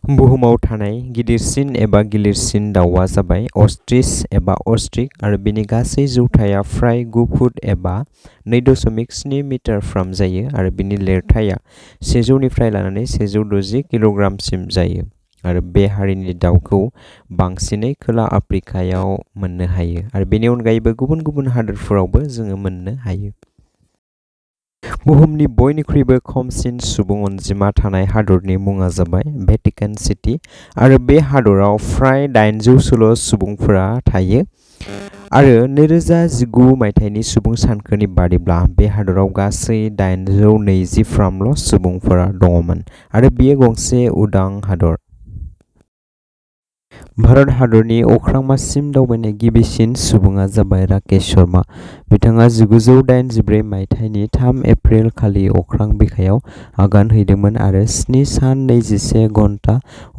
बुहुमाव थानाय गिदिरसिन एबा गिलिरसिन दाउआ जाबाय ऑस्ट्रिच एबा ऑस्ट्रिक आरो बेनि गासै जौथाया फ्राय 9 फुट एबा 2.7 मिटारफ्राम जायो आरो बेनि लिरथाया 100 निफ्राय लानानै 160 किल'ग्रामसिम जायो आरो बे हारिनि दाउखौ बांसिनै खोला आफ्रिकायाव मोननो हायो आरो बेनि अनगायैबो गुबुन गुबुन हादोरफोरावबो जोङो मोननो हायो। बुहुमनि बयनिख्रुइबो खमसिन सुबुं अनजिमा थानाय हादरनि मुङा जाबाय भेटिकान सिटी आरो बे हादराव फ्राय 800 सुबुंफोरा थायो आरो 2019 मायथाइनि सुबुं सानखोनि बादिब्ला बे हादराव गासै 820 फ्रामल' सुबुंफोरा दङमोन आरो बेयो गंसे उदां हादर। भारत हादरनि अख्रांमासिम दावबायनाय गिबिसिन सुबुङा जाबाय राकेश शर्मा। बिथाङा 1984 मायथाइनि 3 एप्रिल खालि अख्रां बिखायाव आगान हैदोंमोन आरो 7 सान 21 घन्टा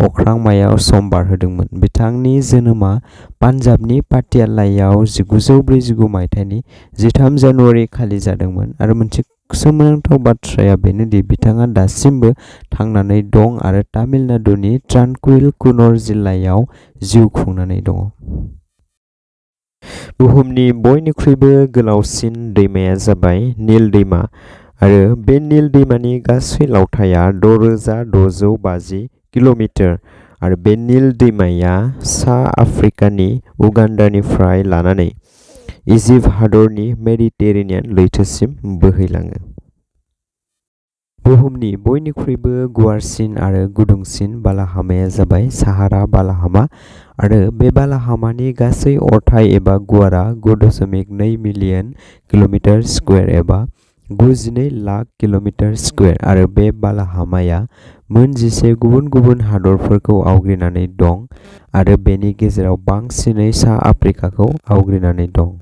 अख्रांमायाव सम बारहोदोंमोन। बिथांनि जोनोमा पान्जाबनि पाटियालायाव 1949 मायथाइनि 13 जानुवारि खालि जादोंमोन आरो मोनसे सोमोनांथाव बाथ्राया बेनोदि बिथाङा दासिमबो थांनानै दं आरो तामिलनाडुनि ट्रानकुइल कुनर जिल्लायाव जिउ खुंनानै दङ। बुहुमनि बयनिख्रुइबो गोलावसिन दैमाया जाबाय नील दैमा आरो बे नील दैमानि गासै लावथाइया 6650 किल'मिटार आरो बे नील दैमाया सा आफ्रिकानि उगान्डानिफ्राय लानानै इजिप्ट हादरनि मेडिटेरेनियान लैथोसिम बोहैलाङो। बुहुमनि बयनिख्रुइबो गुवारसिन आरो गुदुंसिन बालाहामाया जाबाय साहारा बालाहामा आरो बे बालाहामानि गासै अरथाइ एबा गुवारा 9.2 मिलियन किल'मिटार स्कुवेर एबा 92 लाख किल'मिटार स्कुवेर आरो बे बालाहामाया मोन 11 गुबुन गुबुन हादरफोरखौ आवग्रिनानै दं आरो बेनि गेजेराव बांसिनै सा आफ्रिकाखौ आवग्रिनानै दं।